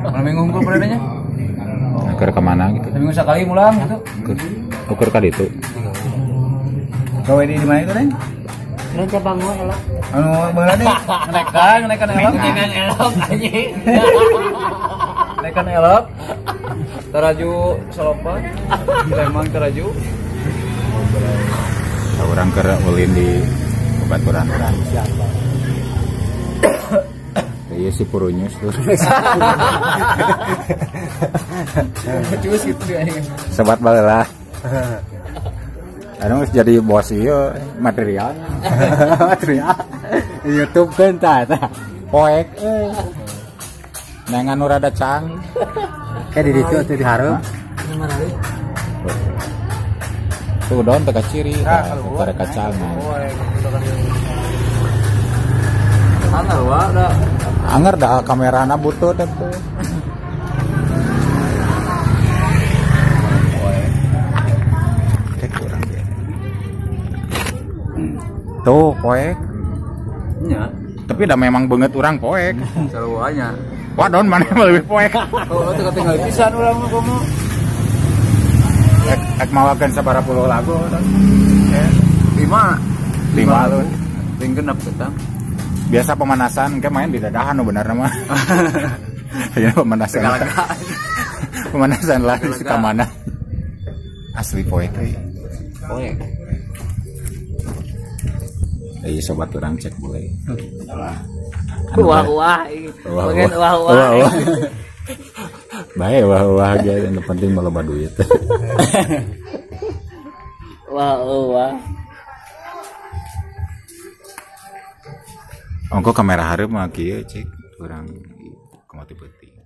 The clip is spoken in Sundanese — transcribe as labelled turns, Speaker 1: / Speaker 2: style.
Speaker 1: Malam minggu unggul beradanya.
Speaker 2: Ukur ke mana gitu?
Speaker 1: Seminggu sekali mulang gitu.
Speaker 2: Ukur ka ditu.
Speaker 1: Gawe di mana itu, Neng?
Speaker 3: Ranca Bango elok.
Speaker 1: Anu baheula deh, ngenekan elok.
Speaker 3: Ngenekan elok anjing.
Speaker 1: Ngenekan elok. Taraju Salopa, Lembang Taraju.
Speaker 2: Orang keur ulin di bebaturan urang. Iya si Purunyus tuh.
Speaker 1: Cus gitu anjing.
Speaker 2: Sobat baheula. Anu geus jadi bos ieu materialnya.
Speaker 4: Material. YouTube kan tah tah.
Speaker 2: Poek euy. Nengan nu rada cang.
Speaker 4: Kayak di ditu atuh dihareup.
Speaker 2: Tuh don teu kaciri, teu kacang.
Speaker 1: Anger wa da.
Speaker 2: Anger da kamerana butut atuh. Kurang dia. Tuh poek.
Speaker 1: Nya.
Speaker 2: Tapi dah memang banget orang poek.
Speaker 1: Sarua nya.
Speaker 2: Wah don mana lebih poek.
Speaker 1: Oh, teu katinggal pisan urang mah komo.
Speaker 2: Ek mawakeun sabaraha puluh lagu don.
Speaker 1: 5.
Speaker 2: 5 lu.
Speaker 1: Ping genep ketang.
Speaker 2: Biasa pemanasan ke main di dadahan nu bener mah. Ya pemanasan. Pemanasan lah di Sukamana. Asli poek euy.
Speaker 1: Poek.
Speaker 2: Iya sobat orang cek boleh.
Speaker 3: Wah wah, pengen wah wah.
Speaker 2: Baik wah wah aja, yang penting mau loba duit.
Speaker 3: Wah wah.
Speaker 2: Ongko kamera hareup mah kieu cek kurang kumaha penting.